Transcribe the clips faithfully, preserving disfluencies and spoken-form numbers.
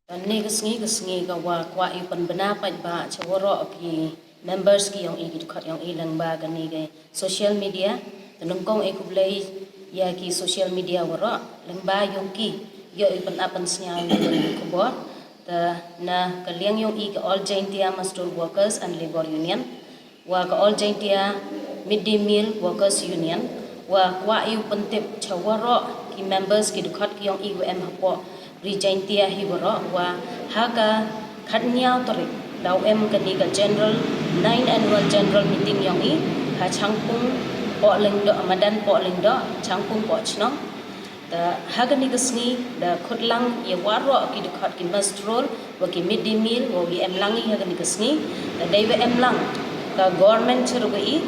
Kani ka sngi, ka sngi ka wa kwah i u pynbna paidbah cha waroh ki members ki yong i, ki dkhot yong i lyngba kani ka social media. Te nyngkong e khublei ya ki social media waroh lyngba yong ki yoh i pynap pynsniaw ya ki khubor. Te na ka liang yong i ka All Jaintia Muster Roll Workers and Labour Union, wa ka All Jaintia Mid Day Meal Workers Union, wa kwah i u pyntip cha waroh ki members, ki dkhot ki yong i wa em hapoh ri Jaintia hi waroh, wa ha ka khatynñiaw tarik daw em kani ka general, nine annual general meeting yong i ha Changpung Poh Lyngdoh, madan Poh Lyngdoh, Changpung Poh Chnong. Te ha kani ka sngi da khot lang ya waroh ki dkhot ki muster roll wa ki mid day meal wa ki em lang i ha kani ka sngi. Te dei wa em lang ka government chyrwa i,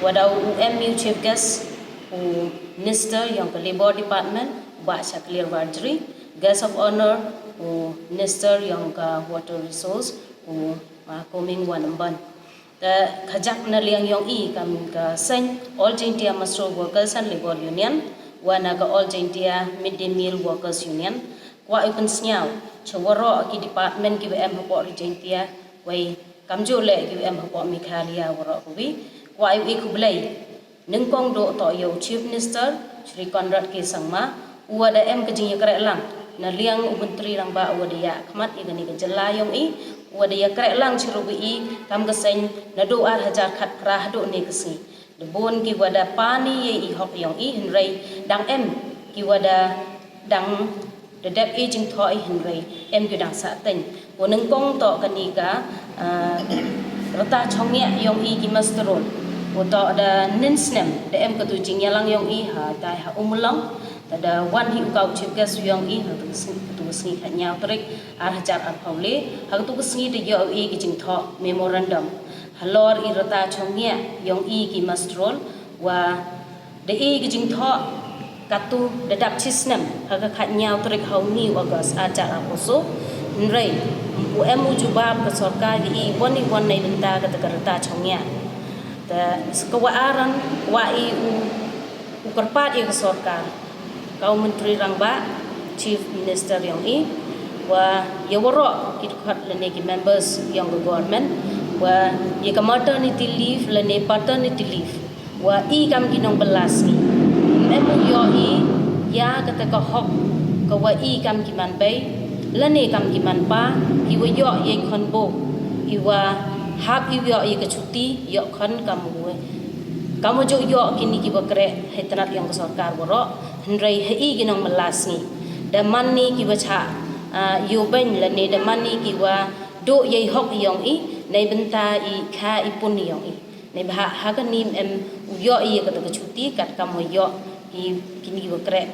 wa daw u em i u chief guest u Minister yong ka Labour Department, Bah Shakliar Warjri, guest of honour u Minister yong ka Water Resource u, ah, Coming Wanambon. Te kajak na liang yong i kam ka seng All Jaintia Muster Roll Workers and Labour Union, wa na ka All Jaintia Mid Day Meal Workers Union, kwah i u pynsniaw cha waroh ki department ki wa em hapoh ri Jaintia, wei kamjooh le ki wa em hapoh Meghalaya waroh kawi, kwah i u e khublei. Nyngkong dooh toh ya u Chief Minister, Shri Conrad K Sangma, u wa da em ka jingyakreh lang na liang u Myntri Rangbah u wa da yakhmat ya kani ka jylla yong i, u wa da yakreh lang chyrwa i kam ka seng nadooh ar hajar khatphra hadooh ne ka sngi. Da boon ki wa da pan i ya i hok yong i, hynrei dang em ki wa da dang da dep e jingthoh i, hynrei em ki dang sah teng. Wa nyngkong toh kani ka, ah, rta chongngiah yong i ki muster roll. Wa toh da nin snem da em katu jingyalang yong i ha tai ha Ummulong. Te da wan hi u ka u chief guest yong i ha katu ka sngi, katu ka sngi khatynñiaw tarik ar hajar arphaw le. Ha katu ka sngi da yoh i ki jingthoh memorandum halor i rta chongngiah yong i ki muster roll, wa da e ki jingthoh katu da dap chi snem ha ka khatynñiaw tarik ha u ni u August ar hajar arphaw soo. Hynrei ym pu em u jubab ka sorkar ya i won i won neibynta kata ka rta chongngiah. Te sa ka wa aran wa i u, u kyrpad ya ka sorkar, ka u Myntri Rangbah, Chief Minister yong i, wa ya waroh ki dkhot lane ki members yong ka government, wa ya ka maternity leave lane paternity leave wa i kam ki nongbylla sngi, ym em u yoh i ya kata ka hok ka wa i kam ki manbei lane kam ki manpa ki wa yoh ya i khonboo, i wa hap i yoh ya ka chuti yoh khon kam u, kam u jooh yoh kini ki wa kreh hei tnat yong ka sorkar waroh. Hynrei ha i ki nongbylla sngi da man i ki wa chah, ah, yoh beiñ lane da man i ki wa dooh ya i hok yong i neibynta i kha i pun yong i. Neibhah ha kani ym em u yoh i ya kata ka chuti kat kam wa yoh ki, kini ki wa kreh,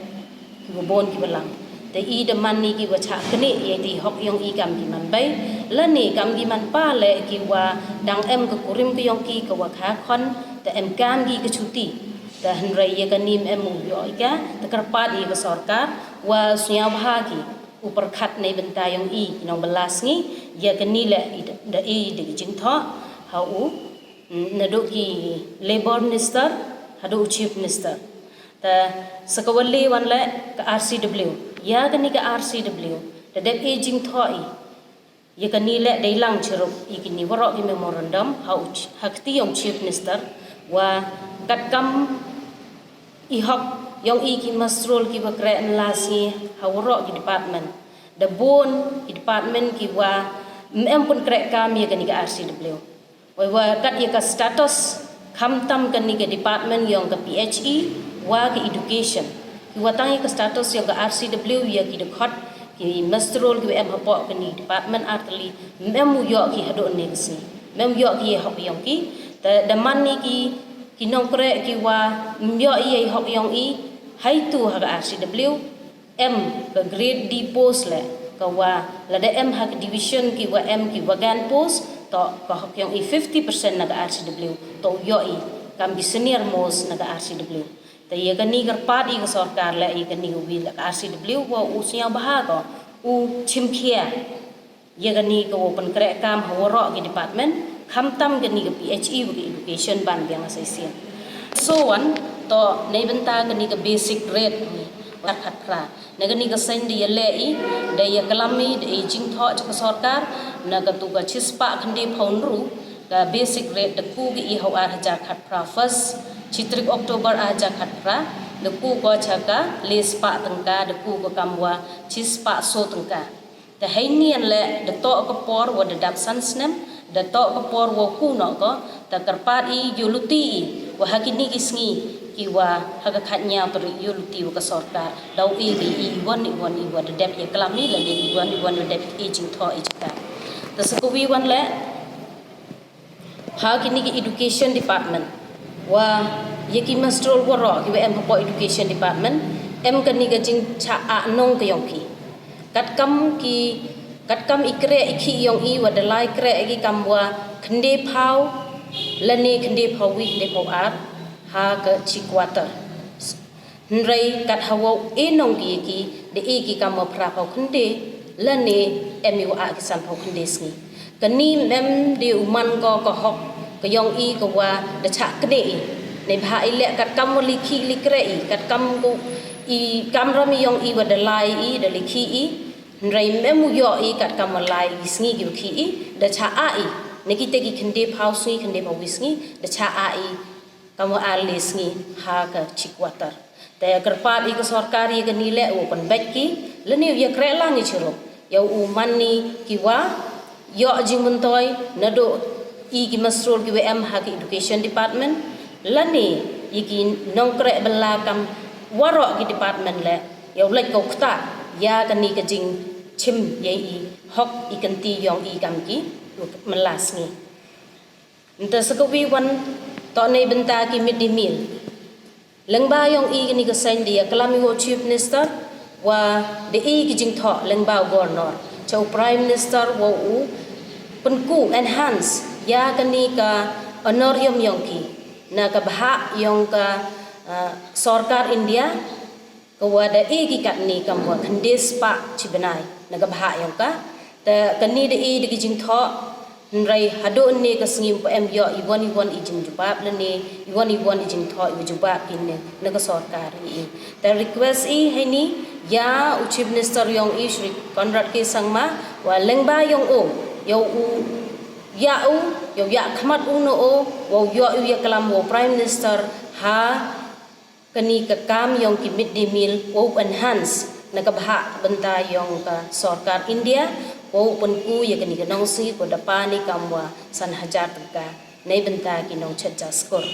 ki wa boon ki wa lang. Te i da man i ki wa chah knieh ya i hok yong i kam ki manbei lane kam ki manpa le ki wa dang em ka kurim ka yong ki ka wa kha khon, te em kam ki ka chuti. Te hynrei ya kani ym em u yoh i ka, te kyrpad ya ka sorkar wa sniawbha ki u pyrkhat neibynta yong i ki nongbylla sngi. Ya kani le i da, da e da ki jingthoh ha u, mm, nadooh ki Labour Minister hadooh u Chief Minister. Te sa ka wa le wan le ka R C W. Ya kani ka R C W da dep e jingthoh i. Ya kani le dei lang chirup i kini waroh ki memorandum ha u ch-, ha kti yong Chief Minister, wa kat kam i hok yong i ki muster roll ki wa kreh mylla sngi ha waroh ki department, da boon ki department ki wa ym em pynkreh kam ya kani ka R C W. Wei wa kat ya ka status, khamtam kani ka department yong ka P H E wa ka education, ki wa tang ya ka status yong ka R C W ya ki dkhot ki muster roll ki wa em hapoh kani department ar tylli, ym em u yoh ki hadooh ne ka sngi, ym em u yoh ki ya i hok yong ki. Te da man i ki, ki nongkreh ki wa ym yoh i ya i hok yong i. Heitu ha ka R C W em ka grade D post le, ka wa lada em ha ka division ki wa em ki vacant post, toh ka hok yong i fifty percent na ka R C W toh u yoh i kam ki senior most na ka R C W. Te ya kani kyrpad ya ka sorkar le ya kani ka wi le ka R C W wa u sniawbha ko u chimkhia ya kani ka wa pynkreh kam ha waroh ki department, khamtam kani ka P H E wa ka education ban biang sa shisien. So wan toh neibynta kani ka basic rate ni, khatphra. Na kani ka seiñ da yaleh i, da yaklam i, da i jingthoh cha ka sorkar, na katu ka chispah khyndai phaw ynru, ka basic rate da ku ka i ha u ar hajar khatphra, first, chi tarik October ar hajar khatphra, da ku ko cha ka le spah tyngka, da ku ko kam wa chispah soo tyngka. Te heini leh da toh ka por wa da dap san snem, da toh ka por wa ku noh ko, te kyrpad i yooluti i, wa ha kini ki sngi ki wa ha ka khatñiaw tarik yooluti wa ka sorkar, da u e ki i wan i wan i wa da dep yaklam i, lane i wan i wan da dep i jingthoh i jingkam. Te sa kawi wan leh, ha kini ki education department, wa ya ki master waroh ki wa em hapoh education department, em kani ka jingchah ah nong ka yong ki. Katkam ki, katkam i kreh i khih yong i wa da lai kreh ki kam wa khyndai phaw, lane khyndai phaw wi, khyndai phaw ar, ha ka chi quarter. Hynrei kat hawa u e nong ki ya ki, da e ki kam wa phra phaw khyndai, lane em i wa ah ki san phaw khyndai sngi. Kani mem de u man ko ka hok ka yong i ka wa da chah kyneh i. Neibhah i leh katkam wa li khih li kreh i, katkam ko i kamram i yong i wa da lai i, da li khih i. Hynrei mem u yoh i katkam wa lai i sngi ki wa khih i, da chah ah i. Na kite ki khyndai phaw sngi, khyndai phaw wi sngi, da chah ah i kam wa ar le sngi ha ka chi quarter. Te kyrpad i ka sorkar ya kani leh u pynbeit ki, lane u yakreh lang i chirup. Ya u man i ki wa yoh jingmyntoi, naduh i ki master ki wa em ha ka education department, lane ya ki nongkreh bylla kam waroh ki department leh, ya u lait ko kata, ya kani ka jingchim ya i hok i kynti yong i kam ki, mylla sngi. Nta sa kawi wan toh neibynta ki midday meal. Lyngba yong i kani ka seiñ da yaklam i wa u Chief Minister, wa da e ki jingthoh lyngba u Governor cha u Prime Minister wa u pynku enhance ya kani ka honorarium yong ki na ka bhah yong ka, ah, sorkar India, ka wa da e ki katni kam wa khyndai spah chi bnai na ka bhah yong ka. Te kani da e da ki jingthoh, hynrei haduh ne ka sngi ym pu em yoh i wan i wan i jingjubab lane i wan i wan i jingthoh i jubab ki ne na ka sorkar i. Te request i heini ya u Chief Minister yong i Shri Conrad K Sangma, wa lyngba yong u, ya u, ya u, ya u yakhmat u noh u, wa u yoh u yaklam wa u Prime Minister ha kani ka kam yong ki midday meal, wa u enhance na ka bhah bynta yong ka sorkar India, wa u pynku ya kani ka nongsngi ko da pan i kam wa san hajar tyngka neibynta ki nongchet ja skur.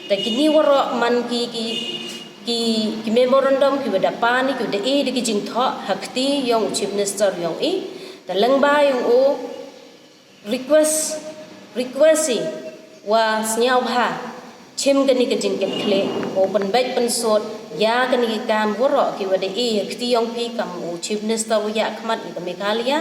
Te kini waroh man ki, ki, ki, ki memorandum ki wa da pan i, ki wa da e da ki jingthoh ha kti yong u Chief Minister yong i. Te lyngba yong u request, request i wa sngewbha chim kani ka jingkitkhlieh, wa u pynbeit pynsut ya kani ka kam waroh ki wa da e ha kti yong phi kam u Chief Minister wa yakhmat ya ka Meghalaya.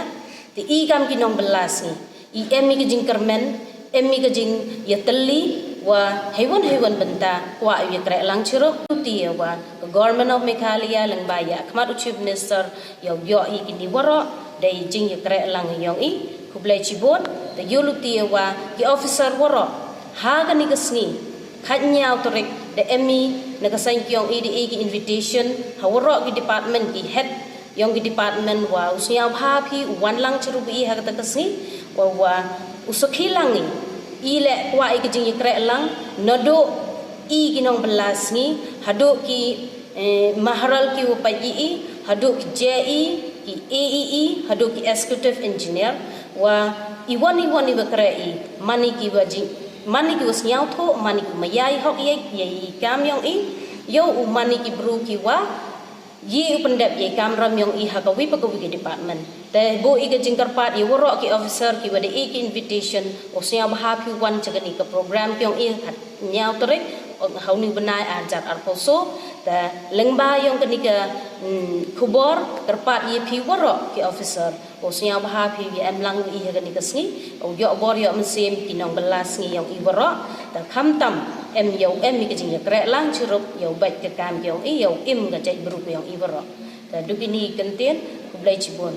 Te i kam ki nongbylla sngi, i em i ka jingkyrmen, em i ka jingyatylli, wa heiwan heiwan bynta kwah i u yakreh lang chirup. Yooluti ya wa ka Government of Meghalaya lyngba yakhmat u Chief Minister, ya u yoh i kini waroh da i jingyakreh lang yong i. Khublei chibun. Te yooluti ya wa ki officer waroh ha kani ka sngi khatñiaw tarik da em i na ka seiñ ki yong i, da e ki invitation ha waroh ki department, ki head yong ki department, wa u sngewbha phi u wan lang chirup i ha kata ka sngi, wa, wa u sakhi lang i, i leh kwah i ka jingyakreh lang, naduh i ki nongbylla sngi haduh ki, eh, maharal ki wa pait i, haduh ki J E, ki A E E, haduh ki executive engineer, wa i wan i wan i wa kreh i, man i ki wa jing, man i ki wa sngewthuh, man i ki wa maya i hok ya, ya i kam yong i, yow u man i ki bru ki wa ye u pyndep ya i kamram yong i ha kawi pa kawi ki department. Te buh i ka jingkyrpad ya waroh ki officer ki wa da e ki invitation, u sngewbha phi wan cha kani ka program ki yong i ha khatñiaw tarik ha uni u bnai ar hajar arphaw soo. Te lyngba yong kani ka, mm, khubor, kyrpad ya phi waroh ki officer, u sngewbha phi ya em lang i ha kani ka sngi, u yoh bor yoh mynsiem ki nongbylla sngi yong i waroh. Te khamtam em yow em i ka jingyakreh lang chirup, yow beit ka kam ki yong i, yow im ka jaitbru ki yong i waroh. Te du kini ki kyntien. Khublei chibun.